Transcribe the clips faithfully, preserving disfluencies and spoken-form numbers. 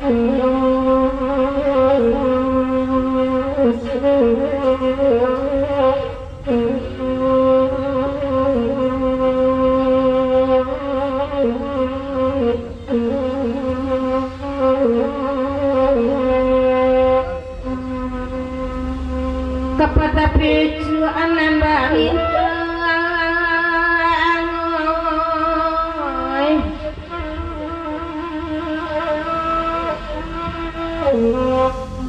Kapatapicuan nan balintang,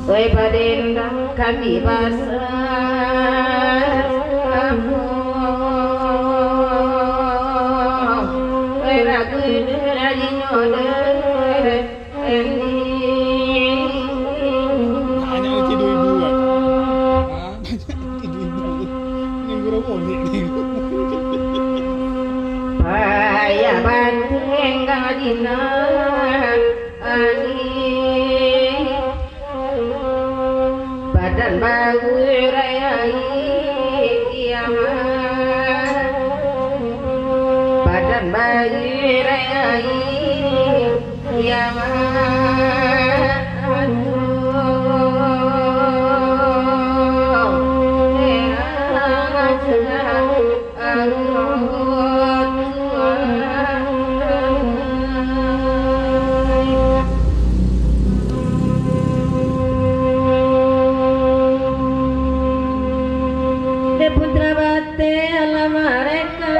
oi, padendang kami basah. Oi, ragu deh, raginyo deh. Banyak lagi dua ribu kan? Ha? Banyak lagi dua ribu. Ini guru bonek ni. Payah batengah dinan ani. Badan baru rayai kiamat. Badan baru rayai kiamat. Dek putra bateh alah marekam.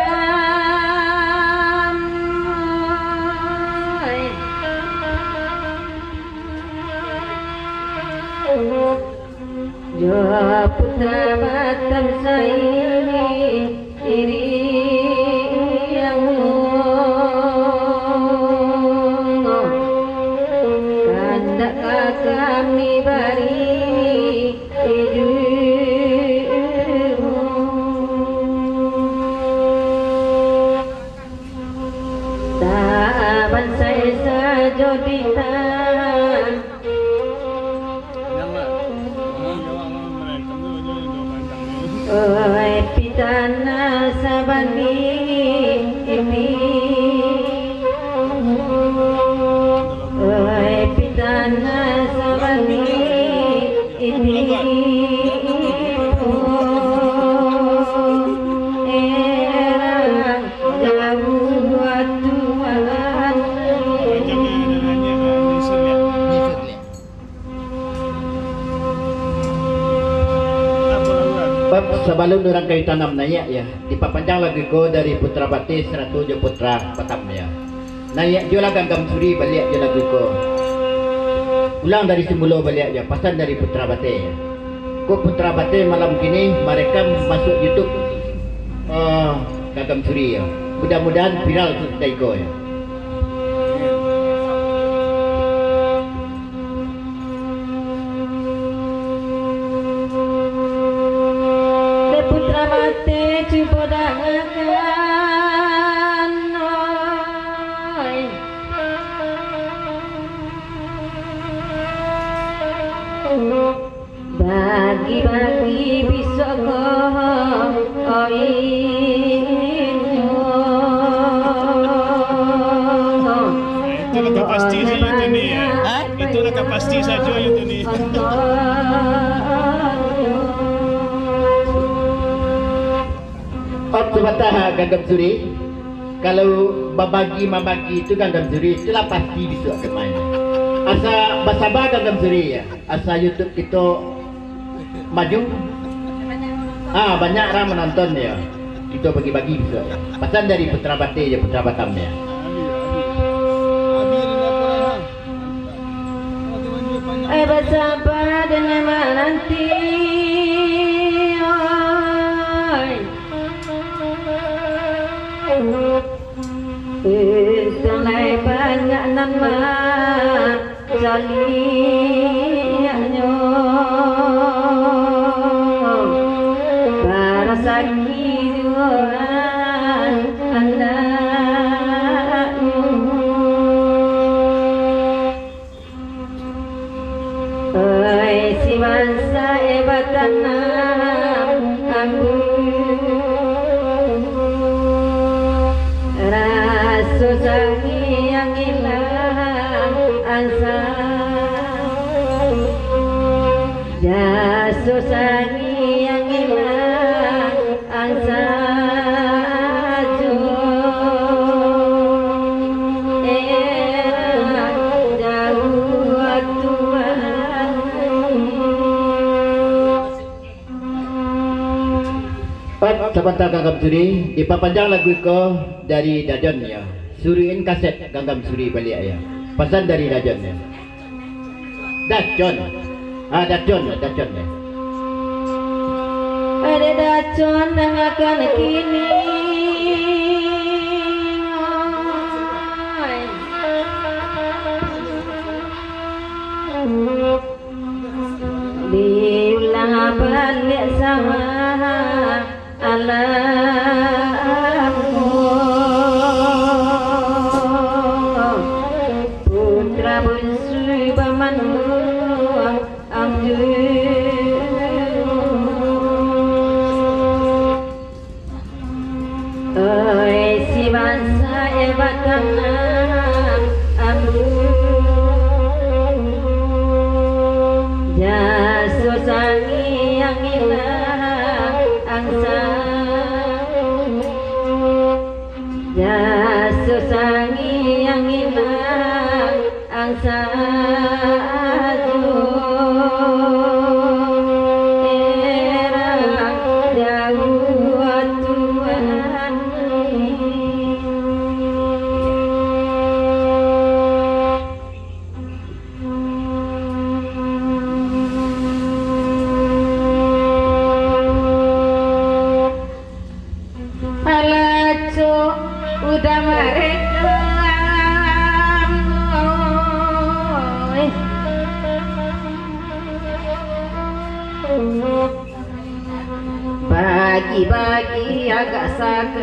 Jo putra Batam sairi, iri yang kandak ka kami bari iduik. Taban sai sajo ditahan. Oi, pitana sabandi ipi. Oi, pitana sabandi ipi. Era jauh tuan. Bab sabalun urang kayu tanam naiak, ya, dipapanjang lagu ko dari Putra Bateh sarato jo Putra Batam, ya. Naiak juolah Ganggam Suri baliak jo lagu ko. Ulang dari simulo baliak jo pasan dari Putra Bateh, ya. Ko Putra Bateh malam kini marekam masuak YouTube, eh, Ganggam Suri, ya. Mudah-mudahan viral sudah iko, ya. Dek putra bateh cubo dangakan, oi. Bagi-bagi bisuak ko, oi. Itu lah kapasti sajo itu ni, ya. Ha? Itu lah kapasti sajo itu ni. Ot, sabanta, Ganggam Suri. Kalau babagi-mambagi tu, Ganggam Suri, itulah pasti bisuak ka main. Asa basaba, Ganggam Suri, ya. Asa YouTube kito maju. Ah, banyak urang manonton, ya. Kito bagi-bagi bisuak. Pasan dari Putra Bateh jo Putra Batam, ya. Eh, basaba dek mananti, oi. Untuang lai banyak nan mancaliaknyo, barasaki juo anaknyo. Oi, si bansaik batanam ambu, raso sangiang ilang asa. Sangiang ilang angsa jo erang jauah tuan. Pat, sabanta ganggam suri, dipapanjang lagu iko dari Dajon, yo. Suriin kaset ganggam suri baliak, yo. Pasan dari Dajon, yo. Dacon. Ah, Dacon, Dacon, yo. Ade Dacon, dangakan kini. Diulang baliak sama alamku. Putra bungsu bamanuang Amju. Oi, si bansa e batanam ambu, jaso sangiang ilang angsa, jaso sangiang ilang angsa jo erang jauah tuan. Alah, cok, udah marekam, oi. Bagi-bagi agak sakali,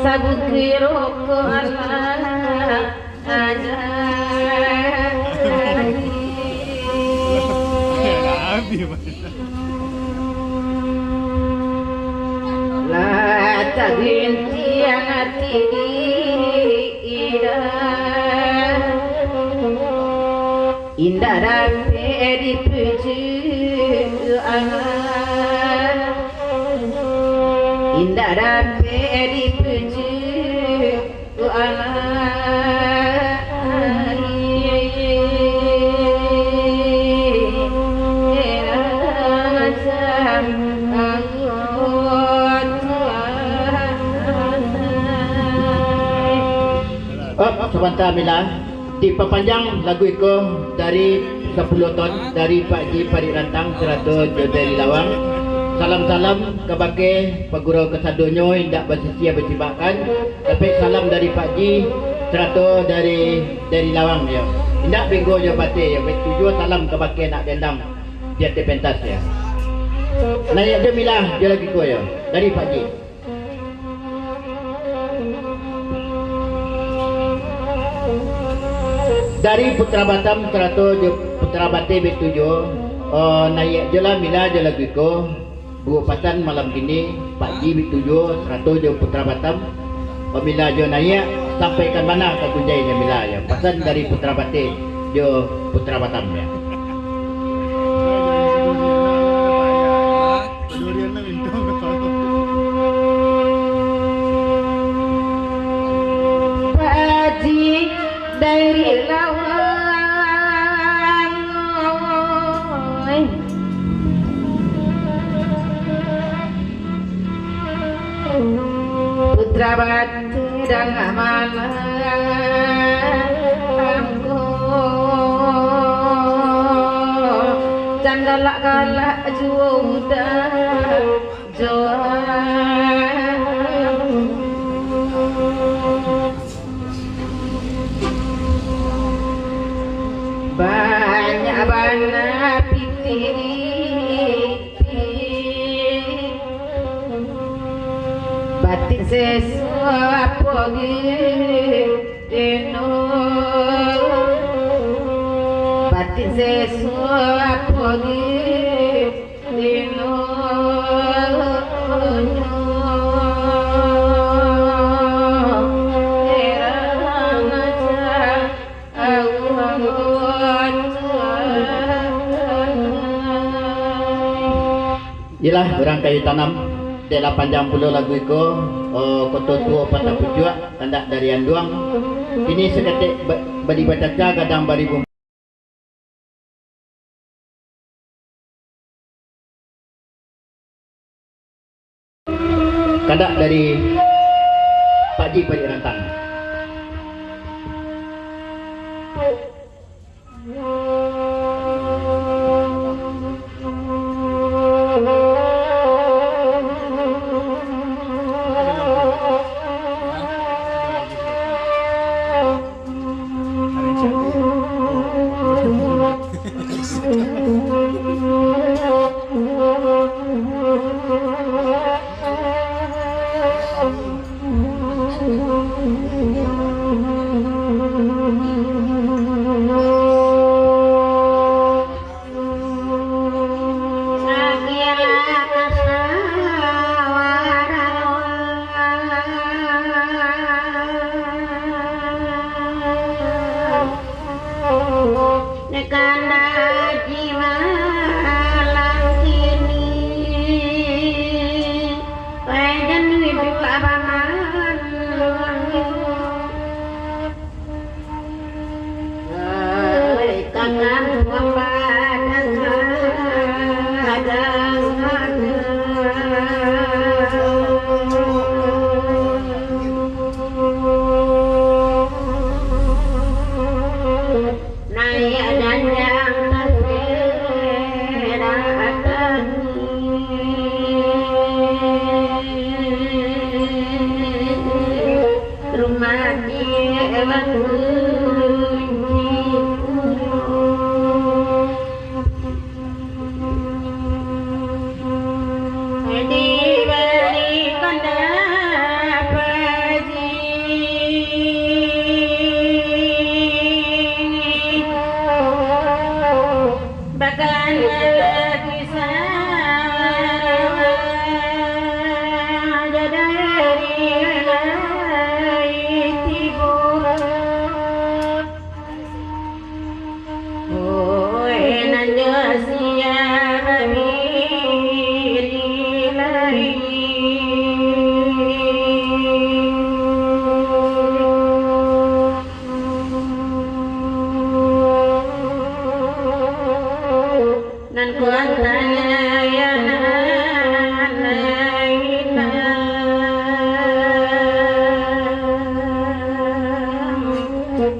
sabungkuih rokok alah. Lah tagintiang ati indak, indak dapek dipuji, indak dapek dipuji. Oh, sabanta, Mila. Dipapanjang lagu iko dari sapuluah ton dari Pak Ji Parik Rantang sarato jo Deli Lawang. Salam-salam kabake pagurau kasadonyo, indak basisia basibakan. Tapi salam dari Pak Ji, sarato dari, dari Lawang, yo. Indak binggo jo bateh, yo. Batujuah salam kabake anak dendang di ateh pentas, yo. Naiak jo Mila, jo lagu ko, yo. Dari Pak Ji. Dari Putra Batam, sarato jo Putra Bateh batujuah, eh, naiak jo lah Mila jo lagu ko. Duo pasan malam kini, Pak Ji batujuah sarato jo Putra Batam. Pamila jo naiak, sampaikan bana ka gunjainyo Mila, yo. Pasan dari Putra Bateh jo Putra Batam, yo. Pak Ji dari Lawang, oi. Putra Bateh dangah malam ko, jan galak-galak juo udah jo. Banyak bana pitih, batin seso apo ge deno, batin seso apo ge deno nyo, erang aja. Iyolah, urang kayu tanam, dek lah panjang pulo lagu iko, oh, koto tuo patah pucuak, kandak dari anduang. Kini saketek ba-, badi bacaca gadang baribu. Kandak dari Pak Ji Padik Rantang. Kandak jiwa langkini, wajan hiduik baman. Naiak janjang taserak tangih, rumah ciek bakunci pulo. Dibalikan dek Paji, bakana kisah dari lai tibo. Oi, nan jo siap badiri lai. Nan kuantan ayanan lain,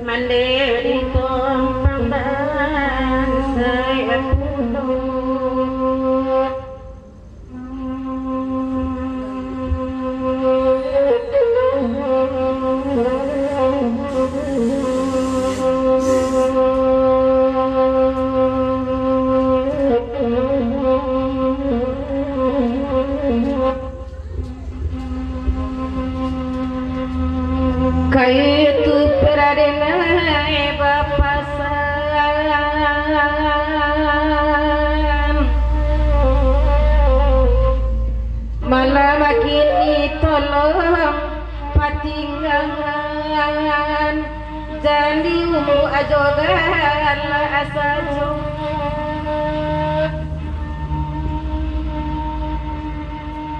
mandeh di tompang bansa pulo. Kaitu paraden ai bapasan, malam kini tolong patinggaan, jan di umua jo galak sajo.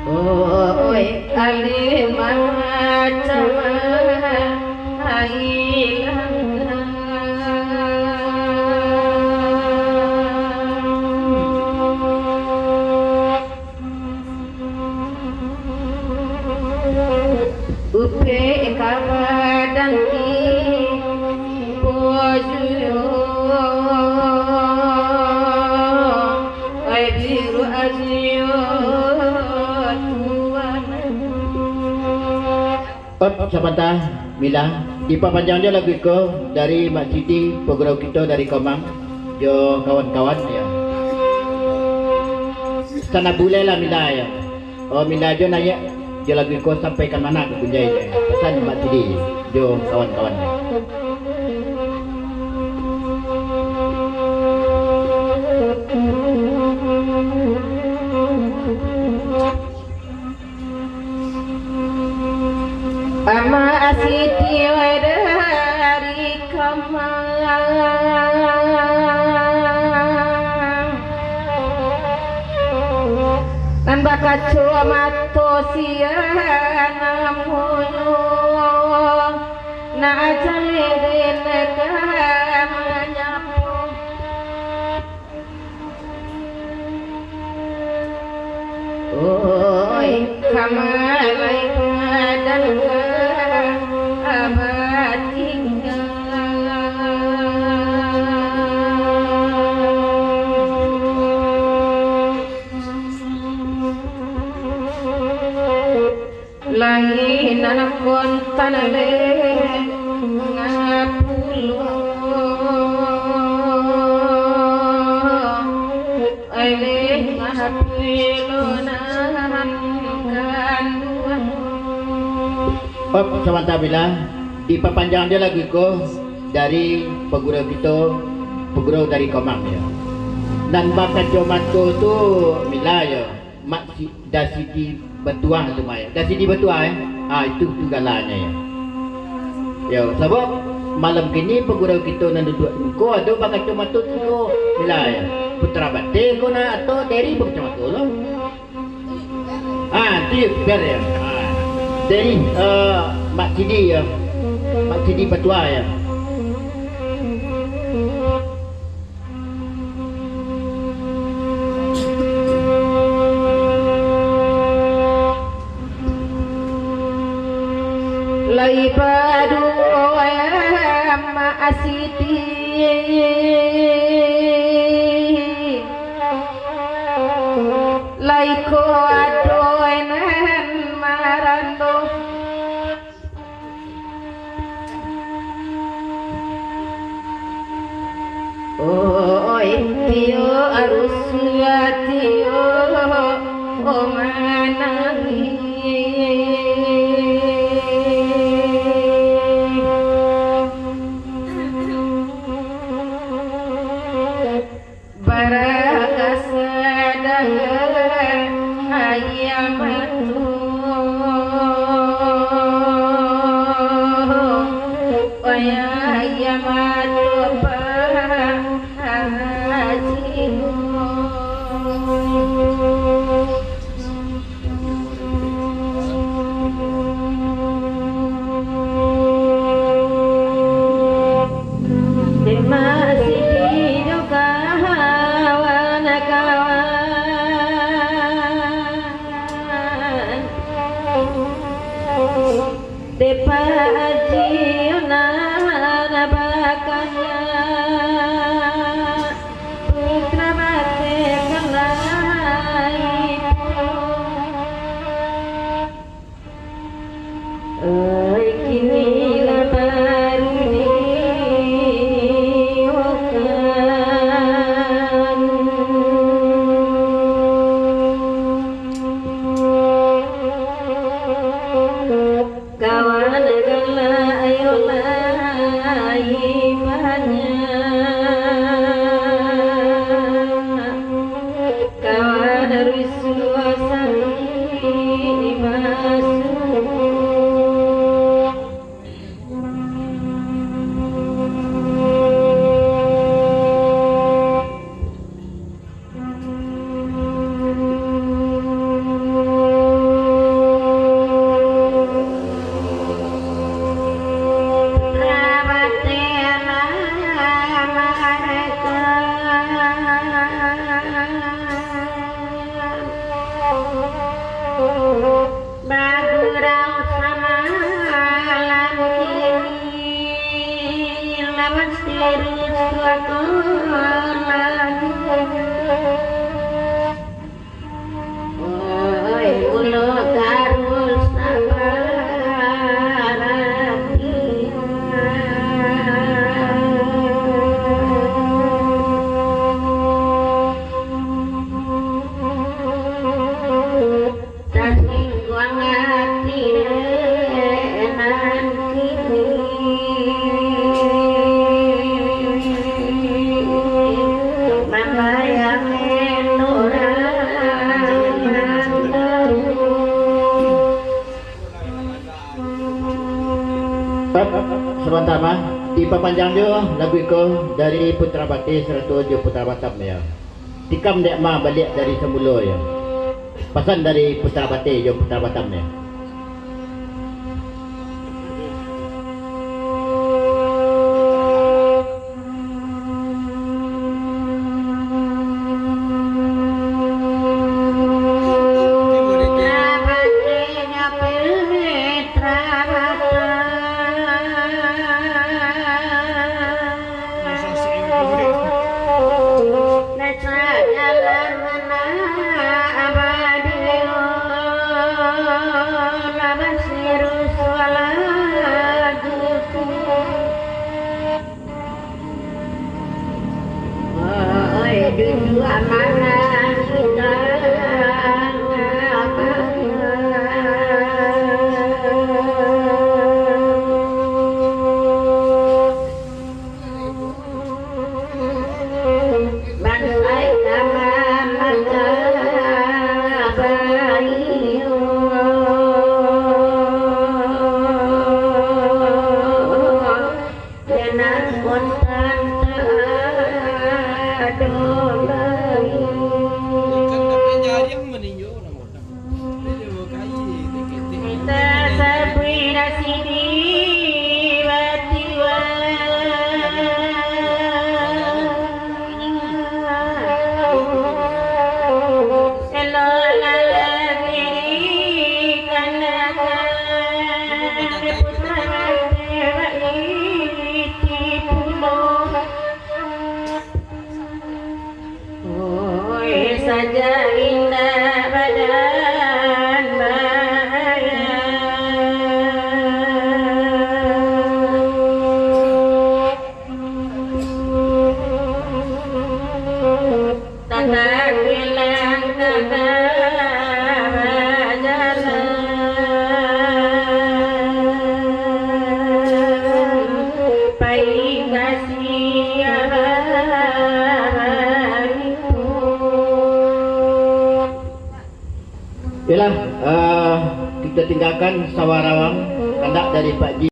Oi, alih macam ai langgang. Upek ka badan tibo juo, ai biruak juo tuan. Ot, sabanta, Mila. Dipapanjang jo lagu iko dari Mak Siti, pegurau kito dari Komang, jo kawan-kawan, yo. Sana bulai lah, Mila, yo. Oh, Mila jo naiak jo lagu iko sampai ka mano ka Gunjai, yo. Pasan Mak Siti jo kawan-kawan, yo. Ama Siti dari Kamang, Kaco mato sia namonyo, nak jaleh den ka manyapo. Oi, ka ma lai padan ka batingga. Lai nan kontan lengah pulo, lengah pulo nan kanduang. Op, sabanta, Mila, dipapanjang jo lagu ko dari pagurau kito, pagurau dari Komang, yo. Nan bakacomato tu, Mila, yo. Mak si-, Dasidi Batuah tu, Mai. Dasidi Batuah, eh? Ah, itu, itu galanyo, yo. Yo, sabab malam kini pagurau kito nan duduak muko ado bakacomato tu, yo. Mila, yo. Putra Bateh ko nah, atau Derry bakacomato lo? Ah, tu yo, biar yo. Ah. Derry, eh, Mak Sidi, yo. Mak Sidi Batuah, yo. Lai baduo Mak Siti, lai ko ado nan marando. Oi, tio arus tio, oh, manangih. Barakasadan ayam tu, ayam tu Pak Haji. Terima kasih jo kawan-kawan. Depa Aji nan bakanya, putra batekan lai pulang. Ai, kini lah baru diwokan. Kawan galak ayo lai banyak, kawan rusuah sakik basuo. Bagurau samalam kini, lawan serius suatu lagu. Oi, ulo karus sabar ati. Tasingguang ati dek nan kini, mambayang urang nan taruih. Sabanta mah, dipapanjang jo lagu iko dari Putra Bateh sarato jo Putra Batam, yo. Tikam dek ma baliak dari samulo, yo. Pasan dari Putra Bateh jo Putra Batam ni. Oi, saja indak badan bahaya. Tatap bilang tatap bajalan. Pai ka Siabar itu. Yalah, eh, kita tinggalkan Sawarawang, kandak dari Pak Ji.